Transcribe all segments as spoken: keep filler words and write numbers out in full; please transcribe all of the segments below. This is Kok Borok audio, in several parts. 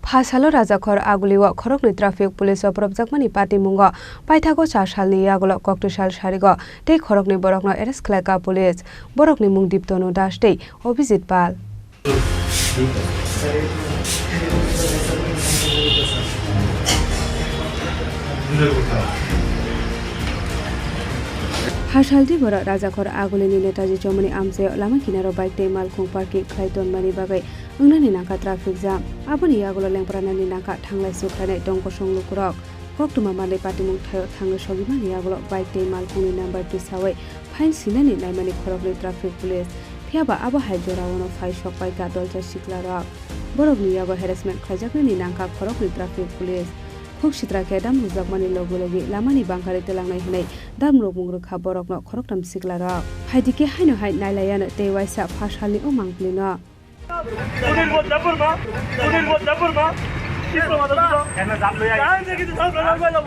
Ha salo Rajakhor Agulio khoroknwi traffic police o phorobjakmani patimungo paithago cha salni yagulo koktwi sal sarigo tei khoroknwi borokno arrest khlaika police. Borokni mung Diptonu Das tei Abhijit Pal. Hasaldi borok Rajakhor Agulini Netaji Chowmani amchaio lama kinaro bike tei malkhung parking khlai tonmani bagwi wngnani nangkha traffic jam. Aboni yagulo lengpranani nangkha thanglai sukhlainai tong kosong lukurok. Koktwma manwi patimung thaio thangwi sogimani yagulo bike tei malkhungni number tisawi fine sinani naimani khoroknwi traffic police. Phiyaba abo hai joraono phai sokpaikha dolcha siklarok. Borokni yago harassment khlaijaknani nangkha khoroknwi traffic police. Khuk sitra khe dam rwjakmani logi logi lamani bangkari twlangnai hwnwi dam rwmung rwkha borokno khoroktham siklarok. Phaidi khe haino hai nailaiano tei waisa pha salni o mangpilino. Sunil Bodhapur ma, Sunil Bodhapur ma. Kano jam loya? Kahan se kitu sab laga loya?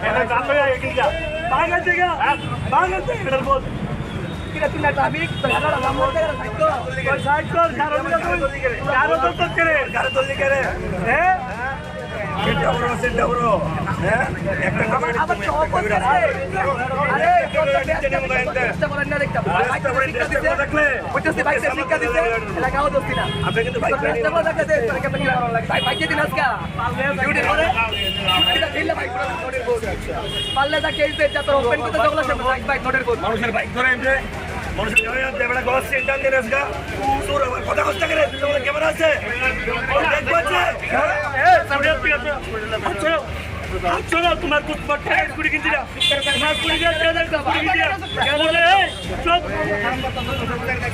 Kano jam loya ye kya? Bhag gaya kya? Bhag gaya, sir, bol. Kira tunda traffic, bhag gaya, bhag gaya, side kor. Side kor, karo to kare. Karo to kare. Hai? Sit down, sit down. Hai? Ekta abar, abar chop kore. Are, chesta koren na dekta. Bike se sikha dise, elakao dosti na. Apni kintu bike niye niye. Bike, bike niye niye aska. Duty kore. Duty na thile bike pura noter kore. Parle ja case de, ja to open korte jogla se bike, bike noter kore. Manushor bike dhore emte. Manushor dhore emte, bera gos chinta de aska. Sur abar kotha kotha kore, jogla camera ache. Dekbo ache. Eh, eh, sabi aap kya? Acha. Acha, tumhare kuch batta hai, scooty kinchi na. Tumhare scooty kinchi na, scooty kinchi na. Kya bol rahe hai? Chup.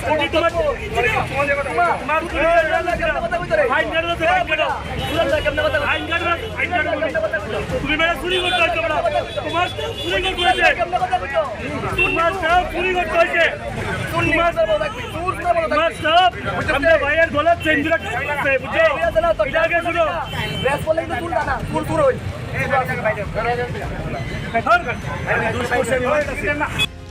Scooty tumhare, tumhare scooty kinchi na. Fine kar do, fine kar do. Fine kar do, fine kar do. Tumhare mere churi korte ho, tumhare, tumhare sab churi korte ho. Tumhare sab churi korte ho. Tumhare sab, amra bhaiyer golat se injura kar diye, bujho? Age suno.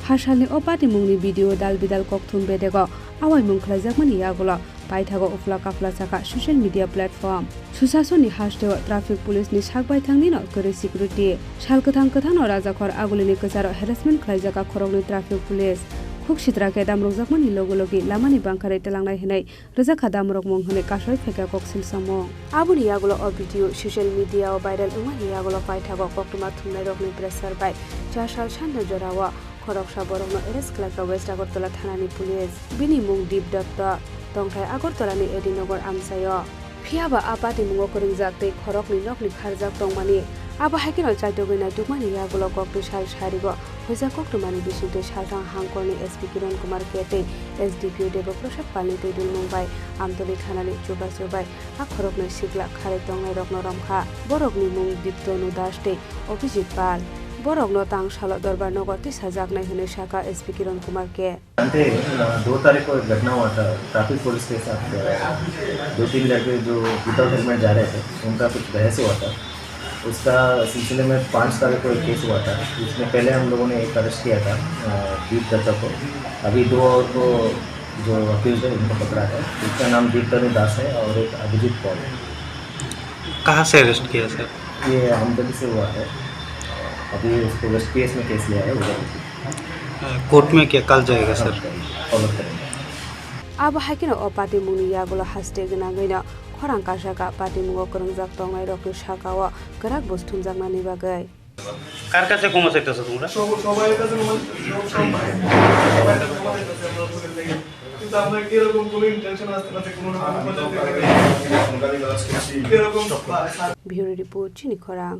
Hasalni o patimungni video dal bidal kokthum bedego awaimung khlaijakmani yagulo paithago uphla kaphla chakha social media platform. Susasonni hasteo traffic police ni sak baithangni no kwrwi security. Sal kwthang kwthangno Rajakhor Agulini kwcharo harassment khlaijaka khoroknwi traffic police. Khuk sitra khe damrokjakmani logi logi lamani bangkharwi twlangnai hwnwi rwjakha damrokmung hwnwi kasoi phaikha koksil samung. Aboni yagulo o video social media o viral wngmani yagulo paithago koktwma thumnairokni pressure bai chasal sanno jorao khoroksa borokno arrest khlaikha West Agartala thanani police. Bini mung Deep Dutta, tongthai Agartalani A D Nagar amchaio. Phiyaba a patimungo kwrwngjak tei khoroknwi nokni kharjak tongmani. Abo hai kheno chaitogwi naitukmani yagulo koktwi sal sarigo huijak koktwmani bisingtwi salthang hangkorni S P Kiran Kumar K tei S D P O Debo Prasad Palni twidulmung bai Amtoli thanani chubachu bai a khoroknwi sikla kharwi tongnairokno romkha. Borokni mung Diptonu Das tei Abhijit Pal. Borokno tang salo Dorbar Nagar tisajaknai hwnwi sakha S P Kiran Kumar K. जानते हैं, अ, दो तारीख को एक घटना हुआ था traffic police के साथ। अ, दो तीन लड़के जो विदाउट हेलमेट जा रहे थे, उनका कुछ बहस हुआ था। उसका सिलसिले में पाँच तारीख को एक केस हुआ था, जिसमें पहले हम लोगों ने एक अरेस्ट किया था, अ, दीप दत्ता को। अभी दो और को जो अक्यूज्ड है, उनको पकड़ा है। एक का नाम दीप तनु दास है और एक अभिजीत पॉल है। कहाँ से अरेस्ट किया सर? ये आमदनी से हुआ है। अभी उसको वेस्ट पीएस में केस लिया है, उधर। अ, कोर्ट में क्या कल जाएगा सर? फॉलो करेंगे। Abo hai kheno o patimungni yagulo haste gwnangwino khorang kasaka patimungo kwrwngjak tongnairokni sakao kwrak buj thumjaknani bagwi. কার কাছে ক্ষমা চাইতেছো তোমরা? সব-, সবাই কাছে ক্ষমা চাইতেছি, সব, সব ভাই, সবাই কাছে ক্ষমা চাইতেছি আমরা ভুলের লেগে। কিন্তু আমরা কিরকম কোনো ইন্টেনশন আসতে পারে, কোনো রকম কোনো জায়গা থেকে কিরকম বা-, Bureau Report, Chini Khorang.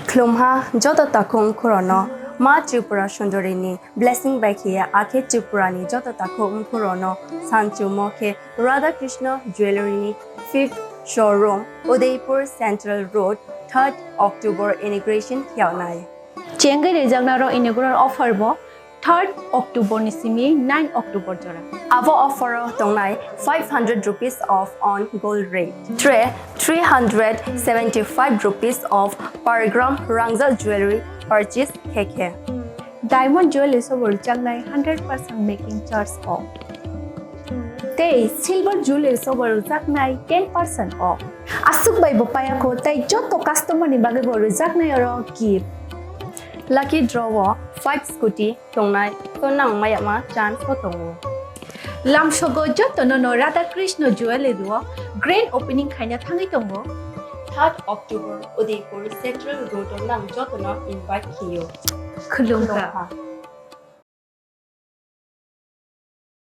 Khulumha joto takhuk khorono Ma Tripura Sundori ni blessing bai khiya akhe Tripura ni joto takhuk khorono sanchumo khe Radha Krishna Jewellery ni fifth showroom, Udaipur Central Road, third October inauguration khiyaunai. Chengwi rijaknaro inaugural offer bo third October ni simi nine October jora. Abo offer o tongnai five hundred rupees off on gold rate, three hundred seventy-five rupees off per gram rangjak jewellery purchase khe khe. Diamond jewelry sobo rwjaknai hundred percent making charge o. Tei silver jewelry sobo rwjaknai ten percent o. Aswk bai bo payakho, tei joto customer ni bagwi bo rwjaknai oro gift. Lucky draw o five scooty tongnai, to nang mayama chance bo tongo. Lamsogo jotono no Radha Krishna Jewelry o grand opening khaina thangwi tongo. Third October Udaipur Central Road o nang jotono invite khiyo. Khulumkha. Khulumkha.